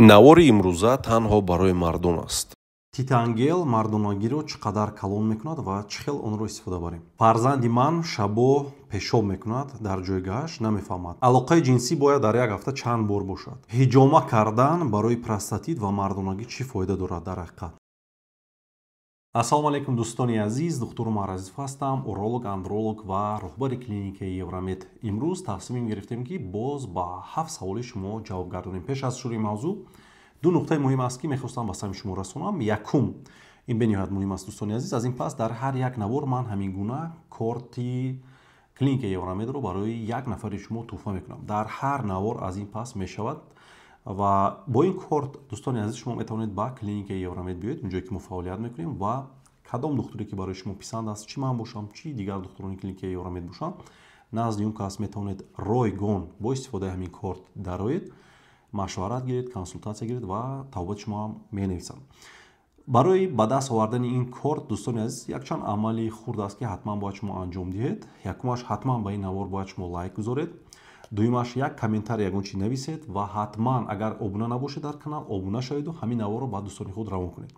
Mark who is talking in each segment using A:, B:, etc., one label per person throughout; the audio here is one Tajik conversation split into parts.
A: Навори имрӯза танҳо барои мардон аст.
B: Титангел мардонагиро чӣ қадар калон мекунад ва чӣ хел онро истифода барем? Фарзанди ман шабо пешоб мекунад, дар ҷойгаҳаш намефаҳмад. Алоқаи ҷинсӣ бояд дар як ҳафта чанд бор бошад? Ҳиҷома кардан барои простатит ва мардонагӣ чӣ фоида дорад дар ҳақиқат? Ассалому алайкум, дӯстони азиз, духтур Умар Азизов ҳастам, уролог, андролог ва роҳбари клиникаи Евромед. Имрӯз тасмим гирифтем, ки боз ба 7 саволи шумо ҷавоб гардонем. Пеш аз шурӯи мавзӯъ ду нуқтаи муҳим аст, ки мехостам ба самти шумо расонам. Якум, ин бениҳоят муҳим аст, дӯстони азиз, аз ин пас дар ҳар як навор ман ҳамин гуна корти клиникаи Евромедро барои як нафари шумо тӯҳфа мекунам. Дар ҳар навор аз ин пас мешавад ва бо ин корт, дӯстони азиз, шумо метавонед ба клиникаи Евромед биёед, унҷое ки мо фаъолият мекунем, ва кадом духтуре ки барои шумо писанд аст, чӣ ман бошам, чӣ дигар духтурони клиникаи Евромед бошанд, назди он кас метавонед ройгон бо истифодаи ҳамин корт дароед, машварат гиред, консултатсия гиред ва табобати шумо ҳам менависанд. Барои ба даст овардани ин корт, дӯстони азиз, якчанд амали хурд аст, ки ҳатман бояд шумо анҷом диҳед. Якумаш, ҳатман ба ин навор бояд шумо лайк гузоред. Дуюмаш, як комментарий, ягон чи нависед ва ҳатман, агар обуна набошед дар канал, обуна шаведу ҳамин наворро ба дӯстони худ равон кунед.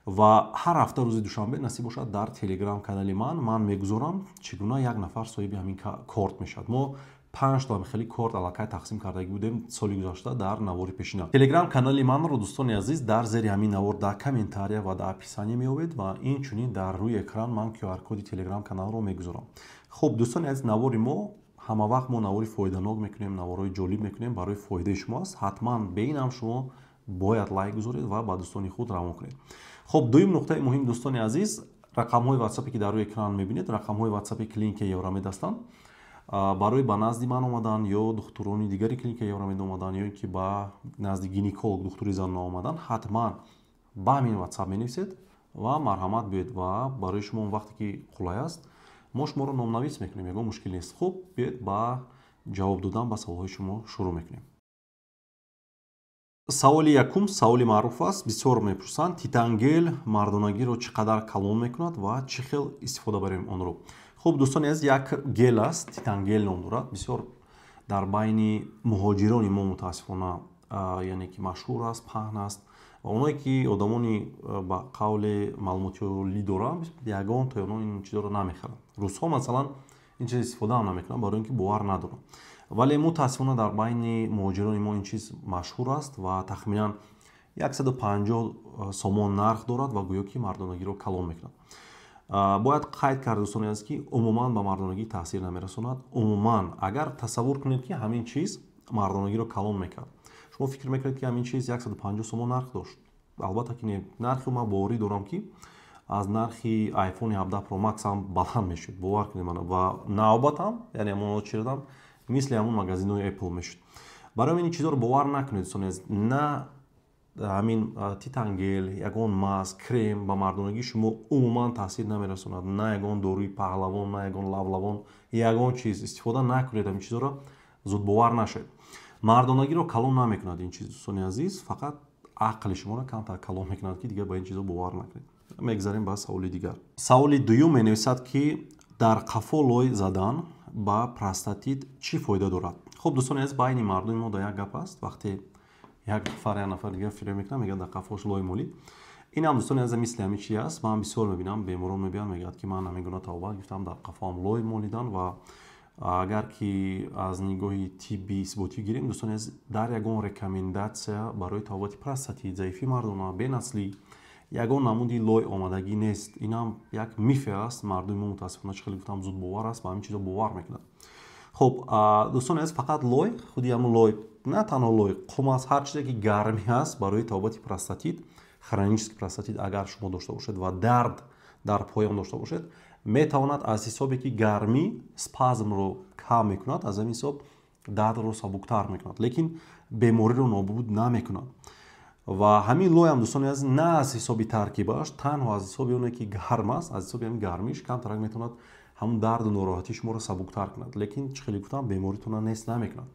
B: Ва ҳар ҳафта рӯзи душанбе, насиб бошад, дар телеграм канали ман мегузорам, чӣ гуна як нафар соҳиби ҳамин корт мешавад. Мо 5 то хеле корт аллакай тақсим кардагӣ будем соли гузашта дар навори пешина. Телеграм канали манро, дӯстони азиз, дар зери ҳамин навор дар комментария ва дар описание меёбед ва инчунин дар рӯи экран ман QR коди телеграм каналро мегузорам. Хуб, дӯстони азиз, навори мо ҳама вақт мо навори фоиданок мекунем, наворҳои ҷолиб мекунем, барои фоидаи шумо аст. Ҳатман бе ин ҳам шумо бояд лайк гузоред ва ба дӯстони худ равон кунед. Хуб, дуюм нуқтаи муҳим, дӯстони азиз, рақамҳои ватсапе ки дар рӯи экран мебинед, рақамҳои ватсапи клиникаи Евромед ҳастанд. Барои ба назди ман омадан ё духтурони дигари клиникаи Евромед омадан ё ин ки ба назди гинеколог, духтури занона омадан, ҳатман ба ҳамин ватсап менависед ва марҳамат, биёед ва барои шумо он вақте ки қулай аст, мо шуморо номнавис мекунем, ягон мушкил нест. Хуб, биёед, ба ҷавоб додан ба саволҳои шумо шурӯъ мекунем. Саволи якум саволи маъруф аст, бисёр мепурсанд: титангел мардонагиро чӣ қадар калон мекунад ва чӣ хел истифода барем онро? Хуб, дӯстони азиз, як гел аст, титангел ном дорад, бисёр дар байни муҳоҷирони мо, мутаассифона, яъне ки машҳур аст, паҳн аст ва оное ки одамони ба қавле маълумоти олӣ доранд, ягон тои онҳо ин чизоро намехаранд. Русҳо, масалан, ин чиз истифода ҳам намекунанд, барои ин ки бовар надоранд. Вале мутаассифона дар байни муҳоҷирони мо ин чиз машҳур аст ва тахминан 150 сомон нарх дорад ва гӯё ки мардонагиро калон мекунад. Бояд қайд кард, дӯстони азиз, ки умуман ба мардонагӣ таъсир намерасонад. Умуман, агар тасаввур кунед, ки ҳамин чиз мардонагиро калон мекард, шумо фикр мекунед, ки ҳамин чиз 150 сомон нарх дошт? Албатта ки не. Нархи ман боварӣ дорам, ки аз нархи iPhone 17 Pro Max ҳам баланд мешуд, бовар кунед мана, ва навбатам, яъне ҳамон чирадам, мисли ҳамон магазинҳои Apple мешуд. Барои ҳамин ин чизоро бовар накунед, дӯстони азиз. На ҳамин титангел, ягон маз, крем ба мардонагии шумо умуман таъсир намерасонад, на ягон доруи паҳлавон, на ягон лавлавон, ягон чиз истифода накунед ҳамин чизоро, зудбовар нашавед. Мардонагиро калон намекунад ин чиз, дӯстони азиз, фақат ақли шуморо камтар калон мекунад, ки дигар ба ин чизо бовар накунед. Мегзарем ба саволи дигар. Саволи дуюм менависад, ки дар қафо лой задан ба простатит чӣ фоида дорад? Хуб, дӯстони азиз, байни мардуми мо да як гап аст: вақте як нафар як нафар дигар фиреб мекунад, мегӯяд, дар қафош лой молид. Ин ҳам, дӯстони азиз, мисли ҳамин чи аст. Ман бисёр мебинам, беморон мебиёнд, мегӯяд, ки ман ҳамин гуна табобат гирифтам, дар қафоам лой молидан. Ва агар ки аз нигоҳи тибби исботӣ гирем, дӯстони азиз, дар ягон рекомендация барои табобати простатит, заифии мардона, бенаслӣ ягон намуди лой омадагӣ нест. Инам як мифе аст. Мардуми мо, мутаассифона, чӣ хеле гуфтам, зудбовар аст, ба ҳамин чизо бовар мекунад. Хуб, дӯстони азиз, фақат лой, худи ҳамун лой, на танҳо лой, қум аст, ҳар чизе ки гармӣ аст, барои табобати простатит, хронический простатит агар шумо дошта бошед ва дард дар поён дошта бошед, метавонад аз ҳисобе ки гармӣ спазмро кам мекунад, аз ҳамин ҳисоб дардро сабуктар мекунад, лекин бемориро нобуд намекунад. Ва ҳамин лойам, дӯстони азиз, на аз ҳисоби таркибаш, танҳо аз ҳисоби оне ки гарм аст, аз ҳисоби ҳамин гармиш камтарак метавонад ҳамун дарду нороҳатии шуморо сабуктар кунад, лекин, чӣ хеле гуфтам, беморитонро нест намекунад.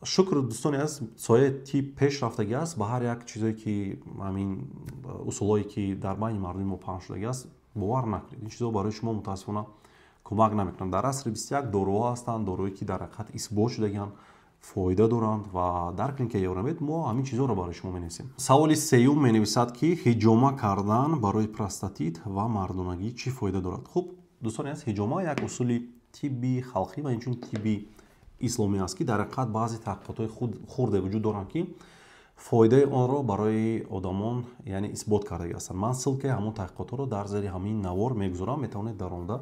B: Шукр, дӯстони азиз, соҳаи тиб пеш рафтагӣ аст. Ба ҳар як чизое ки ҳамин усулҳое ки дар байни мардуми мо паҳн шудагӣ аст, бовар накунед. Ин чизо барои шумо, мутаассифона, кӯмак намекунанд. Дар асри 21 доруҳо ҳастанд, доруҳое ки дар ҳақиқат исбот шудагианд. Фоида доранд ва дар клиникаи Евромед мо ҳамин чизҳоро барои шумо менависем. Саволи сеюм менависад, ки ҳиҷома кардан барои простатит ва мардонагӣ чӣ фоида дорад? Хуб, дӯстони азиз, ҳиҷома як усули тибби халқӣ ва инчунин тибби исломӣ аст, ки дар ҳақиқат баъзе таҳқиқотҳои хурде вуҷуд доранд, ки фоидаи онро барои одамон, яъне, исбот кардагӣ ҳастанд. Ман ссылка и ҳамон таҳқиқотҳоро дар зери ҳамин навор мегузорам, метавонед даромада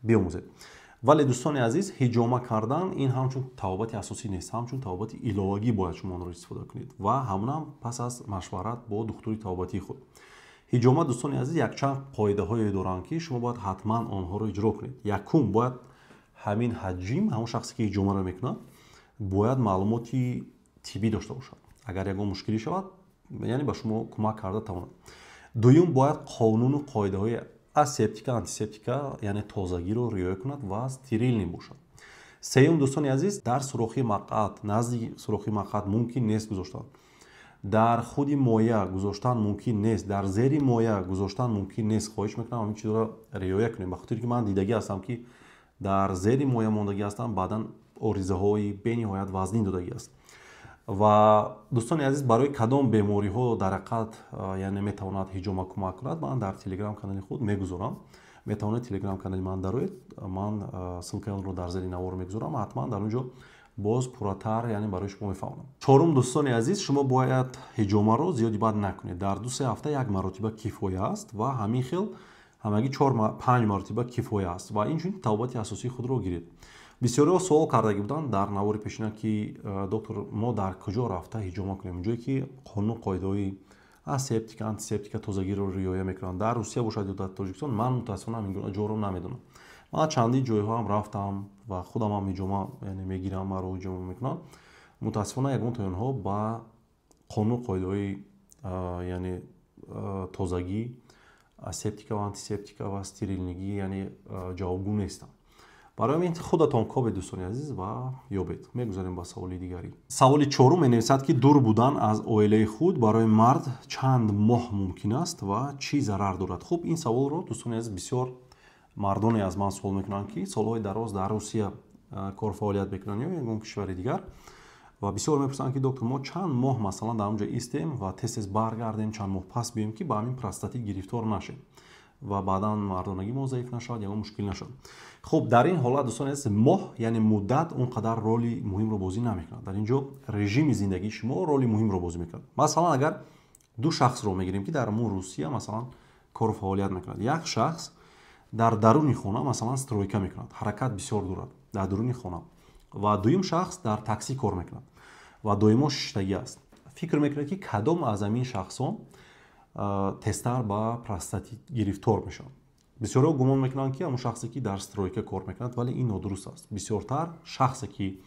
B: биомӯзед. Вале, дӯстони азиз, ҳиҷома кардан ин ҳамчун табобати асосӣ нест, ҳамчун табобати иловагӣ бояд шумо онро истифода кунед ва ҳамонам пас аз машварат бо духтури табобатии худ. Ҳиҷома, дӯстони азиз, якчанд қоидаҳое доранд, ки шумо бояд ҳатман онҳоро иҷро кунед. Якум, бояд ҳамин ҳаҷим, ҳамон шахсе, ки ҳиҷомаро мекунад, бояд маълумоти тиббӣ дошта бошад, агар ягон мушкилӣ шавад, яъне ба шумо кӯмак карда тавонад. Дуюм, бояд қонуну қоидаҳои асептика, антисептика, яъне тозагиро риоя кунад ва стерильный бошад. Сеюм, дӯстони азиз, дар сурохи мақъад, назди сурохи мақъад мумкин нест гузоштан, дар худи моя гузоштан мумкин нест, дар зери моя гузоштан мумкин нест. Хоҳиш мекунам, ҳамин чизро риоя кунем, ба хотире ки ман дидагӣ ҳастам, ки дар зери моя мондагӣ ҳастам, баъдан оризаҳои бениҳоят вазнин додагӣ аст. Ва, дӯстони азиз, барои кадом бемориҳо дар ҳақиқат, яъне, метавонад ҳиҷома кӯмак кунад, ман дар телеграм канали худ мегузорам. Метавонед телеграм канали ман дароед, ман ссылка и онро дар зери навор мегузорам, ҳатман дар он ҷо боз пурратар, яъне, барои шумо мефаҳмонам. Чорум, дӯстони азиз, шумо бояд ҳиҷомаро зиёди бад накунед, дар 2-3 ҳафта як маротиба кифоя аст ва ҳамин хел ҳамагӣ чор панҷ маротиба кифоя аст ва инчунин табобати асосии худро гиред. Бисёриҳо суол кардагӣ буданд дар навори пешина, ки доктор, мо дар куҷо рафта ҳиҷома кунем, ҷое ки қонуну қоидаҳои асептика, антисептика, тозагиро риоя мекунанд, дар Русия бошад ё дар Тоҷикистон? Ман мутаассифона ҳамин гуна ҷоро намедонам. Ман чандин ҷойҳоам рафтам ва худамам ҳиҷома, яъне, мегирам, маро ҳиҷома мекунам. Мутаассифона, ягон тои онҳо ба қонуну қоидаҳои, яъне, тозагӣ, асептика ва антисептика ва стерильный гӣ, яъне, ҷавобгӯ нестанд. Барои ҳамин худатон кобед, дӯстони азиз, ва ёбед. Мегузарем ба саволи дигарӣ. Саволи чорум менависад, ки дур будан аз оилаи худ барои мард чанд моҳ мумкин аст ва чӣ зарар дорад? Хуб, ин саволро, дӯстони азиз, бисёр мардоне аз ман суол мекунанд, ки солҳои дароз дар Русия кор фаъолият мекунанд ё ягон кишвари дигар, ва бисёр мепурсанд, ки доктор, мо чанд моҳ, масалан, дар он ҷо истем ва тез тез баргардем, чанд моҳ пас биёем, ки ба ҳамин простатит гирифтор нашем ва баъдан мардонагӣ мо заиф нашавад, ягон мушкил нашавад? Хуб, дар ин ҳолат, дӯстони азиз, моҳ, яъне муддат он қадар роли муҳимро бозӣ намекунад. Дар ин ҷо режими зиндагии шумо роли муҳимро бозӣ мекунад. Масалан, агар ду шахсро мегирем, ки дар мо Русия, масалан, кору фаъолият мекунад, як шахс дар даруни хона, масалан, стройка мекунад, ҳаракат бисёр дорад дар даруни хона, ва дуюм шахс дар таксӣ кор мекунад ва доимо шиштагӣ аст. Фикр мекунед, ки кадом аз ҳамин шахсон тезтар ба простатит гирифтор мешаванд? Бисёриҳо гумон мекунанд, ки ҳамон шахсе, ки дар стройка кор мекунад, вале ин нодуруст аст. Бисёртар шахсе, ки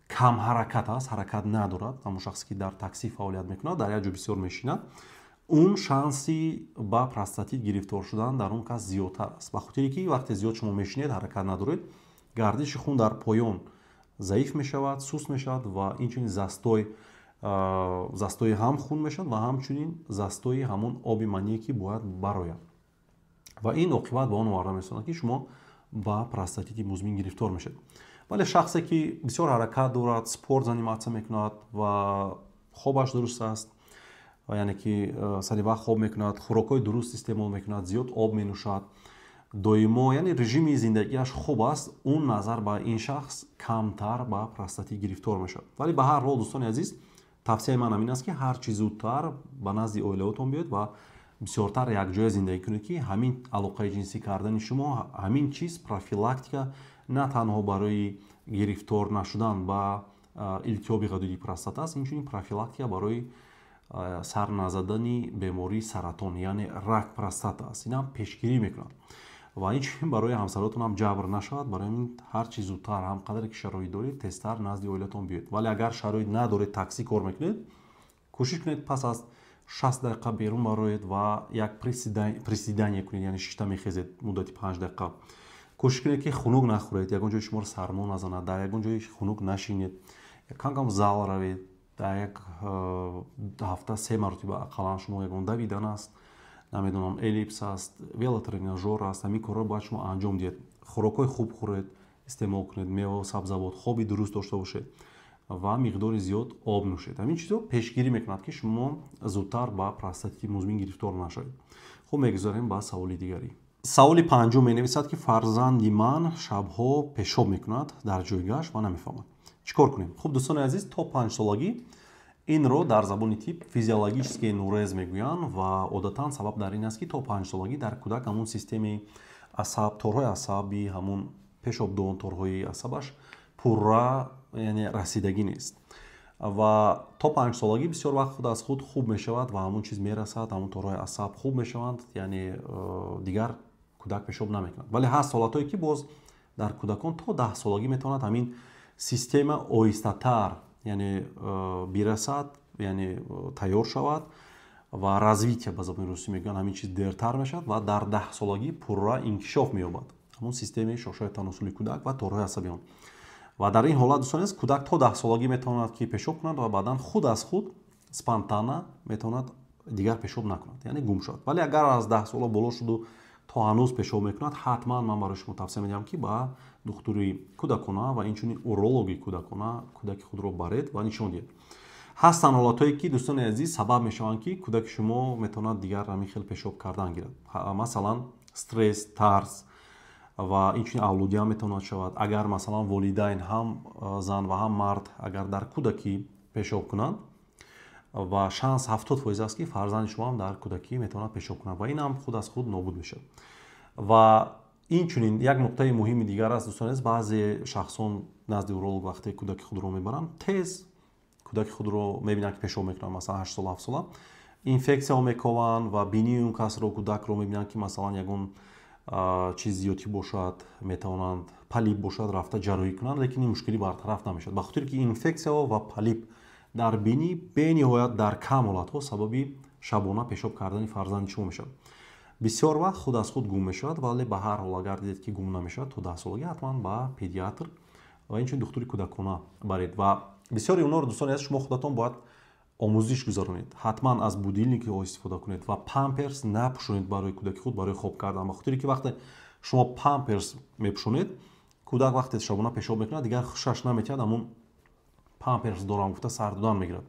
B: камҳаракат аст, ҳаракат надорад, ҳамон шахсе, ки дар таксӣ фаъолият мекунад, дар як ҷо бисёр мешинад, он шанси ба простатит гирифтор шудан дар он кас зиёдтар аст, ба хотире ки вақте зиёд шумо мешинед, ҳаракат надоред, гардиши хун дар поён заиф мешавад, суст мешавад ва инчунин застой и ҳам хун мешавад ва ҳамчунин застой и ҳамон оби мание, ки бояд барояд, ва ин оқибат ба он оварда мерасонад, ки шумо ба простатити музмин гирифтор мешавед. Вале шахсе, ки бисёр ҳаракат дорад, спорт заниматься мекунад ва хобаш дуруст аст, яъне ки сари вақт хоб мекунад, хӯрокҳои дуруст истеъмол мекунад, зиёд об менӯшад доимо, яъне режими зиндагиаш хуб аст, он назар ба ин шахс камтар ба простатит гирифтор мешавад. Вале ба ҳар ҳол, дӯстони азиз, тавсияи ман ҳамин аст, ки ҳар чӣ зудтар ба назди оилаотон биёед ва бисёртар якҷоя зиндагӣ кунед, ки ҳамин алоқаи ҷинсӣ кардани шумо, ҳамин чиз профилактика на танҳо барои гирифтор нашудан ба илтиҳоби ғадуди простата аст, инчунин профилактика барои сар назадани бемории саратон, яъне рак простата аст. Инам пешгирӣ мекунад ва инчунин барои ҳамсаротон ҳам ҷабр нашавад. Барои ҳамин ҳар чӣ зудтар, ҳам қадре ки шароит доред, тезтар назди оилатон биёед. Вале агар шароит надоред, таксӣ кор мекунед, кӯшиш кунед, пас аз 60 дақиқа берун бароед ва як приседание кунед, яъне шишта мехезед муддати 5 дақиқа. Кӯшиш кунед, ки хунук нахӯред, ягон ҷои шуморо сармо назанад, дар ягон ҷои хунук нашинед, кам кам зал равед. Дар як ҳафта се маротиба ақаллан шумо ягон давидан аст, намедонам, эллипс аст, велотренажёр аст, ҳамин корро бояд шумо анҷом диҳед. Хӯрокҳои хуб хӯред, истеъмол кунед, мева, сабзавот, хоби дуруст дошта бошед. ва миқдори зиёд об нӯшед. Ҳамин чизо пешгирӣ мекунад, ки шумо зудтар ба простатити музмин гирифтор нашавед. Хуб, мегузарем ба саволи дигарӣ. Саволи панҷум менависад, ки фарзанди ман шабҳо пешоб мекунад дар ҷойгаш ва намефаҳмад, чӣ кор кунем. Хуб, дӯстони азиз, то 5-солагӣ инро дар забони тиб физиологический энурез мегӯянд ва одатан сабаб дар ин аст, ки то 5-солагӣ дар кӯдак ҳамун системаи асаб, торҳои асаби ҳамун пешобдон, торҳои асабаш пурра, яъне расидагӣ нест ва то 5-солагӣ бисёр вақт худ аз худ хуб мешавад ва ҳамун чиз мерасад, ҳамун торҳои асаб хуб мешаванд, яъне дигар кӯдак пешоб намекунад. Вале ҳаст ҳолатҳое, ки боз дар кӯдакон то 10-солагӣ метавонад ҳамин система оҳистатар, яъне бирасад, яъне тайёр шавад ва развитие, ба забони русӣ мегӯянд, ҳамин чиз дертар мешавад ва дар 10-солагӣ пурра инкишоф меёбад ҳамун системаи шошаи таносули кӯдак ва торҳои асаби он. Ва дар ин ҳолат, дӯстони азиз, кӯдак то 10-солагӣ метавонад, ки пешоб кунад ва баъдан худ аз худ, спонтанно метавонад дигар пешоб накунад, яъне гум шавад. Вале агар аз 10 сола боло шуду то ҳанӯз пешоб мекунад, ҳатман ман барои шумо тавсия медиҳам, ки ба духтури кӯдакона ва инчунин урологи кӯдакона кӯдаки худро баред ва нишон диҳед. Ҳастанд ҳолатҳое, ки, дӯстони азиз, сабаб мешаванд, ки кӯдаки шумо метавонад дигар ҳамин хел пешоб кардан гирад. Масалан, стресс, тарс ва инчунин авлодиам метавонад шавад. Агар, масалан, волидайн, ҳам зан ва ҳам мард, агар дар кӯдакӣ пешоб кунанд, ва шанс 70% аст, ки фарзанди шумо ҳам дар кӯдакӣ метавонад пешоб кунад ва ин ҳам худ аз худ нобуд мешавад. Ва инчунин як нуқтаи муҳими дигар аст, дӯстони азиз: баъзе шахсон назди уролог вақте кӯдаки худро мебаранд, тез кӯдаки худро мебинанд, ки пешоб мекунанд, масалан, 8 сола, 7 сола, инфексияҳо мекованд ва бинии он касро, кӯдакро мебинанд, ки масалан ягон чиз зиёдтӣ бошад, метавонанд полип бошад, рафта ҷарроҳӣ кунанд, лекин ин мушкилӣ бартараф намешавад, ба хотире ки инфексияҳо ва полип дар бинӣ бениҳоят дар кам ҳолатҳо сабаби шабона пешоб кардани фарзанди шумо мешавад. Бисёр вақт худ аз худ гум мешавад. Вале ба ҳар ҳол, агар дидед, ки гум намешавад то 10-солагӣ, ҳатман ба педиатр ва инчунин духтури кӯдакона баред. Ва бисёри онҳоро, дӯстони азиз, шумо худатон бояд омӯзиш гузаронед. Ҳатман аз будильникҳо истифода кунед ва памперс напӯшонед барои кӯдаки худ барои хоб кардан, ба хотире ки вақте шумо памперс мепӯшонед, кӯдак вақте шабона пешоб мекунад, дигар хушаш наметиҳад, ҳамун памперс дорам гуфта сар додан мегирад.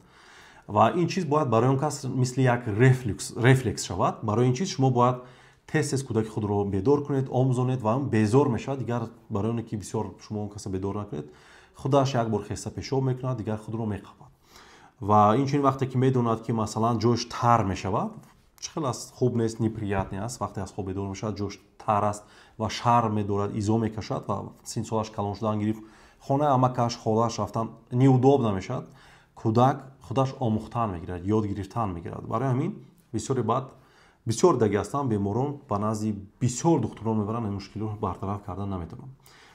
B: Ва ин чиз бояд барои он кас мисли як рефлекс шавад. Барои ин чиз шумо бояд тез тез кӯдаки худро бедор кунед, омӯзонед ва он безор мешавад. Дигар барои оне ки бисёр шумо он каса бедор накунед, худаш як бор хеста пешоб мекунад, дигар худро меқапад. Ва инчунин вақте ки медонад, ки масалан ҷош тар мешавад, чӣ хел аст, хуб нест, неприятный аст, вақте аз хоб бедор мешавад, ҷош тар аст ва шарм медорад, изо мекашад ва синсолаш калон шудан гирифт, хонаи амакаш, холааш рафтан неудобно мешавад, кӯдак худаш омӯхтан мегирад, ёд гирифтан мегирад. Барои ҳамин бисёре баъд бисёр даги ҳастанд беморон, ба назди бисёр духтурон мебаранд, ин мушкилиро бартараф кардан наметавонанд.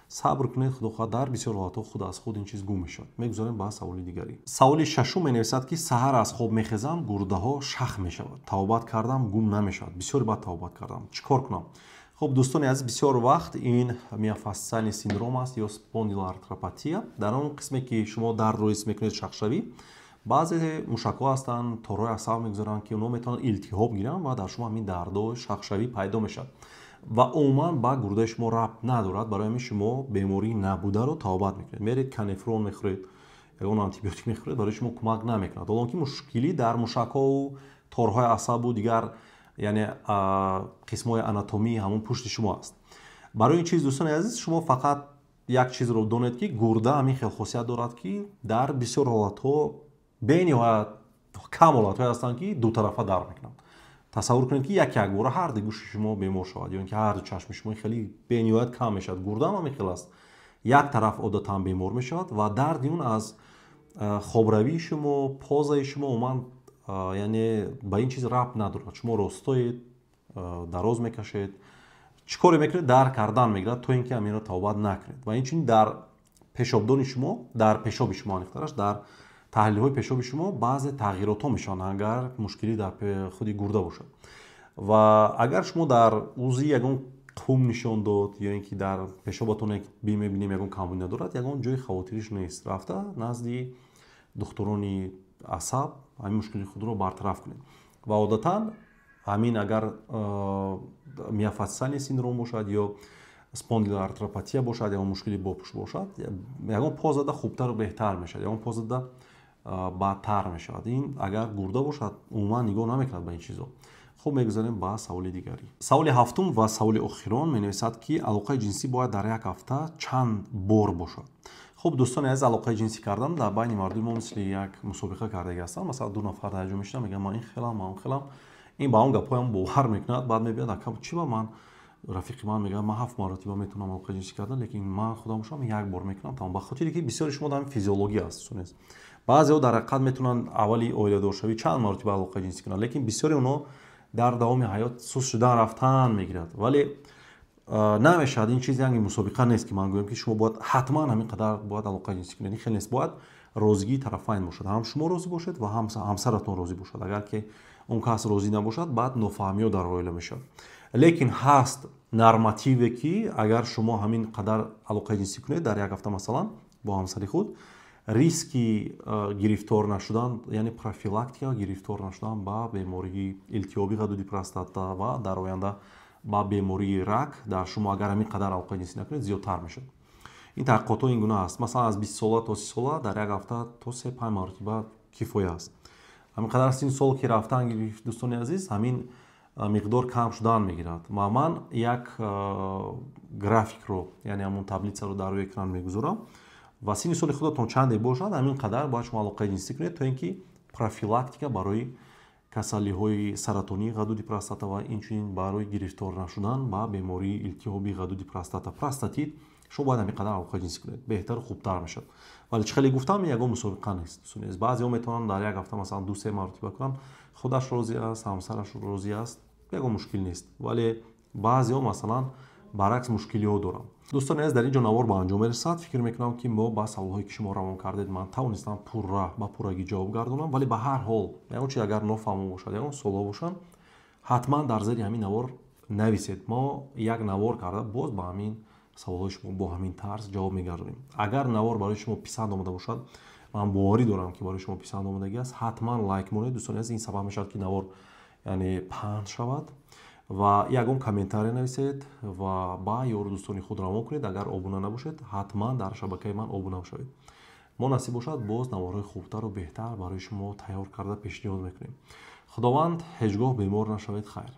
B: Сабр кунед, худо хоҳад, дар бисёр ҳолатҳо худ аз худ ин чиз гум мешавад. Мегузорем ба саволи дигарӣ. Саволи шашум менависад, ки саҳар аз хоб мехезам, гурдаҳо шах мешавад, тавбат кардам, гум намешавад, бисёр бад тавбат кардам, чӣ кор кунам? Хуб, дӯстони азиз, бисёр вақт ин миофасциальный синдром аст ё спондилоартропатия. Дар он қисме, ки шумо дардро ҳис мекунед, шахшавӣ, баъзе мушакҳо ҳастанд, торҳои асаб мегузоранд, ки онҳо метавонанд илтиҳоб гиранд ва дар шумо ҳамин дардҳои шахшавӣ пайдо мешавад ва умуман ба гурдаи шумо рабт надорад. Барои ҳамин шумо бемории набударо тавбат мекунед, меред канефрон мехӯред, ягон антибиотик мехӯред, барои шумо кӯмак намекунад, ҳолон ки мушкилӣ дар мушакҳову торҳои асабу дигар, яъне қисмҳои анатомии ҳамон пушти шумо аст. Барои ин чиз, дӯстони азиз, шумо фақат як чизро донед, ки гурда ҳамин хел хосият дорад, ки дар бисёр ҳолатҳо, бениҳоят кам ҳолатҳое ҳастанд, ки дутарафа дард мекунанд. Тасаввур кунед, ки як якбора ҳар ду гӯши шумо бемор шавад ё ин ки ҳар ду чашми шумо, хеле бениҳоят кам мешавад. Гурдаам ҳамин хел аст: як тараф одатан бемор мешавад ва дарди он аз хобравии шумо, позаи шумо, умуман, яъне ба ин чиз рабт надорад. Шумо ростоед, дароз мекашед, чӣ коре мекунед, дард кардан мегирад, то ин ки ҳаминро тавбат накунед. Ва инчунин дар пешобдони шумо, дар пешоби шумо, аниқтараш дар таҳлилҳои пешоби шумо баъзе тағйиротҳо мешаванд, агар мушкилӣ дар худи гурда бошад. Ва агар шумо дар УЗИ ягон қум нишон дод ё ин ки дар пешобатон мебинем, ягон камбудӣ надорад, ягон ҷои хавотириш нест, рафта назди духтурони асаб ҳамин мушкили худро бартараф кунед. Ва одатан ҳамин агар миофасциальный синдром бошад ё спондилоартропатия бошад, ягон мушкили бо пушт бошад, ягон позада хубтару беҳтар мешавад, ягон позада бадтар мешавад. Ин агар гурда бошад, умуман нигоҳ намекунад ба ин чизо. Хуб, мегузарем ба саволи дигарӣ. Саволи ҳафтум ва саволи охирон менависад, ки алоқаи ҷинсӣ бояд дар як ҳафта чанд бор бошад. Хуб, дӯстони азиз, алоқаи ҷинсӣ кардан дар байни мардуми мо мисли як мусобиқа кардагӣ ҳастанд. Масалан, ду нафар дар ҷо мешинанд, мегӯянд: «Ман ин хелам, ман он хелам». Ин ба он гапҳоям бовар мекунад. Баъд мебиёд: «Ака, чӣ ба ман рафиқи ман мегӯяд, ман ҳафт маротиба метавонам алоқаи ҷинсӣ кардан, лекин ман худам бошам, як бор мекунам, тамом». Ба хотире ки бисёри шумо дар физиология аст, дӯстони азиз. Баъзеҳо дар ҳақиқат метавонанд аввали оиладоршавӣ чанд маротиба алоқаи ҷинсӣ кунанд, лекин бисёри онҳо дар давоми ҳаёт суст шудан рафтан мегирад. Вале намешавад, ин чиз янги мусобиқа нест, ки ман гӯям, ки шумо бояд ҳатман ҳамин қадар бояд алоқаи ҷинсӣ кунед. Ин хел нест, бояд розигии тарафайн бошад, ҳам шумо розӣ бошед ва ҳам ҳамсаратон розӣ бошад. Агар ки он кас розӣ набошад, баъд нофаҳмиҳо дар оила мешавад. Лекин ҳаст нормативе, ки агар шумо ҳамин қадар алоқаи ҷинсӣ кунед дар як ҳафта, масалан, бо ҳамсари худ, риски гирифтор нашудан, яъне профилактика, гирифтор нашудан ба бемории илтиҳоби ғадуди простата ва дар оянда ба бемории рак дар шумо, агар ҳамин қадар алоқаи ҷинсӣ накунед, зиёдтар мешавад. Ин таҳқиқотҳо ин гуна аст. Масалан, аз 20 сола то 30 сола дар як ҳафта то 3-5 маротиба кифоя аст. Ҳамин қадар синну сол ки рафтан гирифт, дӯстони азиз, ҳамин миқдор кам шудан мегирад. Ва ман як графикро, яъне ҳамон таблицаро дар рӯи экран мегузорам ва синни соли худатон чанде бошад, ҳамин қадар бояд шумо алоқаи ҷинсӣ кунед, то ин ки профилактика барои касалиҳои саратонии ғадуди простата ва инчунин барои гирифтор нашудан ба бемории илтиҳоби ғадуди простата, простатит, шумо бояд ҳамин қадар алоқаи ҷинсӣ кунед, беҳтару хубтар мешавад. Вале чӣ хеле гуфтам, ягон мусобиқа нест, дӯстони азиз. Баъзеҳо метавонанд дар як ҳафта, масалан, 2-3 маротиба кунанд, худаш розӣ аст, ҳамсараш розӣ аст, ягон мушкил нест. Вале баъзеҳо, масалан, баръакс мушкилиҳо доранд. Дӯстони азиз, дар ин ҷо навор ба анҷом мерасад. Фикр мекунам, ки мо ба саволҳое, ки шумо равон кардед, ман тавонистам пурра, ба пуррагӣ ҷавоб гардонам. Вале ба ҳар ҳол ягон чиз агар нофаҳмо бошад, ягон суолҳо бошанд, ҳатман дар зери ҳамин навор нависед. Мо як навор карда, боз ба ҳамин саволҳои шумо бо ҳамин тарз ҷавоб мегардонем. Агар навор барои шумо писанд омада бошад, ман боварӣ дорам, ки барои шумо писанд омадагӣ аст, ҳатман лайк монед, дӯстони азиз. Ин сабаб мешавад, ки навор, яъне, паҳн шавад. Ва ягон комментария нависед ва ба ёру дӯстони худ равон кунед. Агар обуна набошед, ҳатман дар шабакаи ман обуна шавед. Мо, насиб бошад, боз наворҳои хубтару беҳтар барои шумо тайёр карда пешниҳод мекунем. Худованд, ҳеҷ гоҳ бемор нашавед. Хайр.